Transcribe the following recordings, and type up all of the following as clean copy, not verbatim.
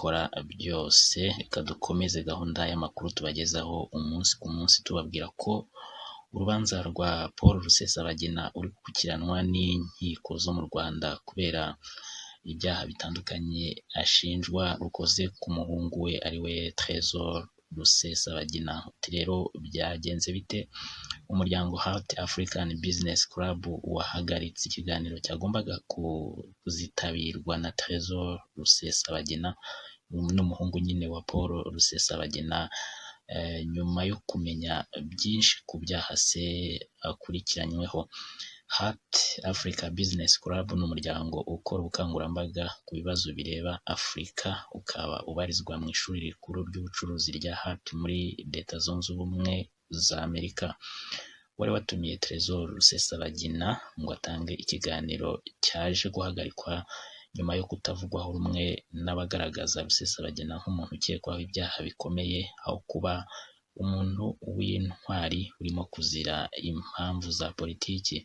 mukora byose. Reka dukomeze gahunda y'amakuru tubagezaho umunsi ku munsi, tubabwira ko urubanza rwa Paul Rusesabagina uri gukurikiranwa n'inkiko zo mu Rwanda kubera ibyaha bitandukanye ashinjwa, rukoze ku muhungu we ariwe Trésor Rusesabagina. Uti rero byagenze bite? Umuryango Heart African Business Club wahagaritse ikiganiro cyagombaga kuzitabirwa na Trésor Rusesabagina n'umuhungu nyine wa Paul Rusesabagina, nyuma yo kumenya byinshi ku byaha se akurikiranyweho. Heart Africa Business Club ni umuryango ukora ubukangurambaga ku bibazo bireba Afurika, ukaba ubarizwa mu ishuri rikuru ry'ubucuruzi rya Heart muri Leta Zunze Ubumwe za Amerika. Wari watumiye Trésor Rusesabagina ngo atange ikiganiro cyaje guhagarikwa nyuma yo kutavugwaho rumwe n'abagaragaza Rusesabagina nk'umuntu ukekwaho ibyaha bikomeye, aho kuba umuntu w'intwari urimo kuzira impamvu za politiki.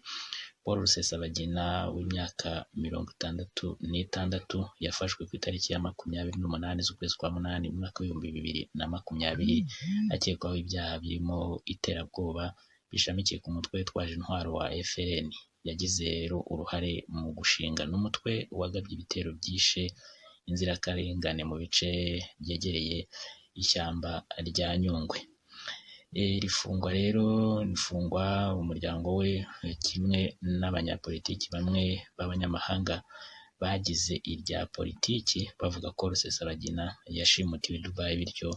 Paul Rusesabagina w'imyaka 66 yafashwe ku itariki ya 28 z'ukwezi kwa munani mu mwaka w'2020, akekwaho ibyaha birimo iterabwoba bishamikiye ku mutwe witwaje intwaro wa FLN. Yagize rero uruhare mu gushinga n'umutwe wagabye ibitero byishe inzirakarengane mu bice byegereye ishyamba rya Nyungwe. Iri fungwa rero rifungwa umuryango we kimwe n'abanyapolitiki bamwe b'abanyamahanga bagize irya politiki, bavuga ko Rusesabagina yashimutiwe i Dubai, bityo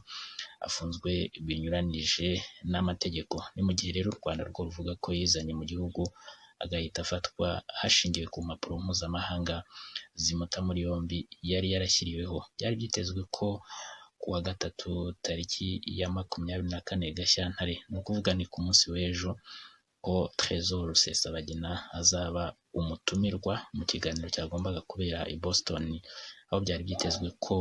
afunzwe binyuranije n'amategeko. Ni mu gihe rero u Rwanda rwo ruvuga ko yizanye mu gihugu agahita afatwa hashingiwe ku mpapuro mpuzamahanga zimuta muri yombi yari yarashyiriweho. Byari byitezwe ko ku wa gatatu tariki ya 24 Gashyantare, ni ukuvuga ni ku munsi w'ejo, ko Trésor Rusesabagina azaba umutumirwa mu kiganiro cyagombaga kubera i Boston, aho byari byitezwe ko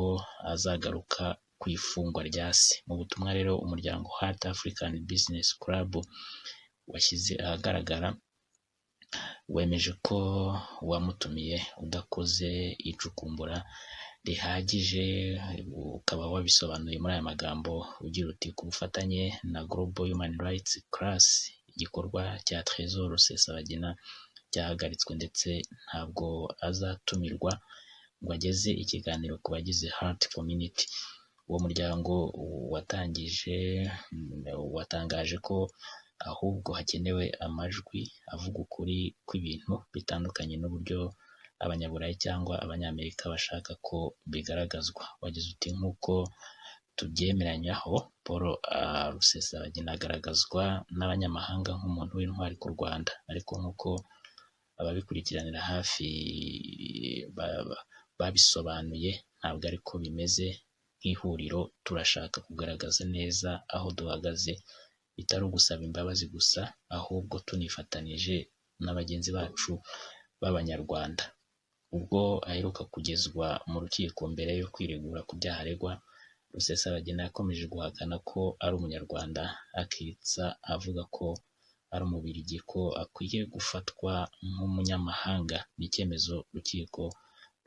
azagaruka ku ifungwa rya se. Mu butumwa rero umuryango Heart African Business Club washyize ahagaragara, wemeje ko wamutumiye udakoze icukumbura rihagije, ukaba wabisobanuye muri aya magambo ugira uti: "Ku bufatanye na Global Human Rights Class, igikorwa cya Trésor Rusesabagina cyahagaritswe, ndetse ntabwo azatumirwa ngo ageze ikiganiro ku bagize Heart Community." Uwo muryango watangije watangaje ko ahubwo hakenewe amajwi avuga ukuri kw'ibintu bitandukanye n'uburyo Abanyaburayi cyangwa Abanyamerika bashaka ko bigaragazwa. Wagize uti: "Nk'uko tubyemeranyaho, Paul Rusesabagina agaragazwa n'abanyamahanga nk'umuntu w'intwari ku Rwanda, ariko nk'uko ababikurikiranira hafi babisobanuye, ntabwo ariko bimeze. Nk'ihuriro turashaka kugaragaza neza aho duhagaze, bitari ugusaba imbabazi gusa, ahubwo tunifatanije na bagenzi bacu b'Abanyarwanda." Ubwo aheruka kugezwa mu rukiko mbere yo kwiregura ku byaha aregwa, Rusesabagina yakomeje guhakana ko ari Umunyarwanda, akitsa avuga ko ari Umubiligi, ko akwiye gufatwa nk'umunyamahanga. Ni icyemezo urukiko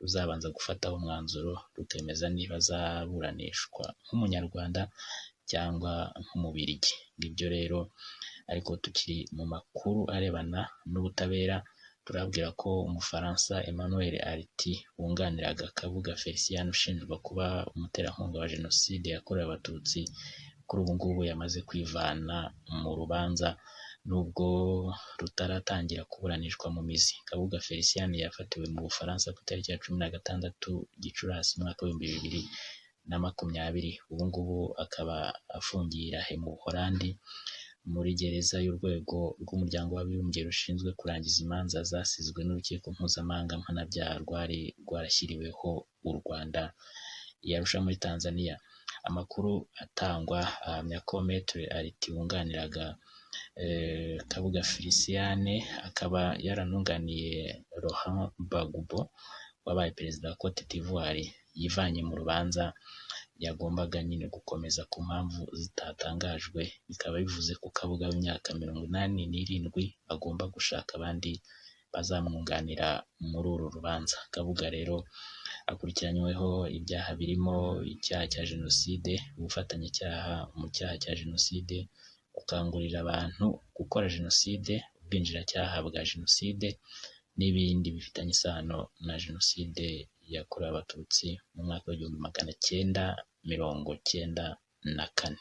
ruzabanza gufataho umwanzuro, rukemeza niba azaburanishwa nk'Umunyarwanda cyangwa nk'Umubiligi. Ngibyo rero. Ariko tukiri mu makuru arebana n'ubutabera, turabwira ko Umufaransa Emmanuel Altit wunganiraga Kabuga Felicien ushinjwa kuba umuterankunga wa Jenoside yakorewe Abatutsi, kuri ubu ngubu yamaze kwivana mu rubanza nubwo rutaratangira kuburanishwa mu mizi. Kabuga Felicien yafatiwe mu Bufaransa ku itariki ya 16 Gicurasi umwaka w'2020, ubu ngubu akaba afungiye i La Haye mu Buholandi, muri gereza y'urwego rw'Umuryango w'Abibumbye rushinzwe kurangiza imanza zasizwe n'Urukiko Mpuzamahanga Mpanabyaha rwari rwarashyiriweho u Rwanda i Arusha muri Tanzania. Amakuru atangwa ahamya ko Maître Altit wunganiraga Kabuga Felicien, akaba yaranunganiye Laurent Gbagbo wabaye perezida wa Cote d'Ivoire, yivanye mu rubanza yagombaga nyine gukomeza ku mpamvu zitatangajwe, bikaba bivuze ko Kabuga w'imyaka 87 agomba gushaka abandi bazamwunganira muri uru rubanza. Kabuga rero akurikiranyweho ibyaha birimo icyaha cya jenoside, ubufatanyacyaha mu cyaha cya jenoside, gukangurira abantu gukora jenoside, ubwinjiracyaha bwa jenoside n'ibindi bifitanye isano na jenoside yakorewe Abatutsi mu mwaka w'1994.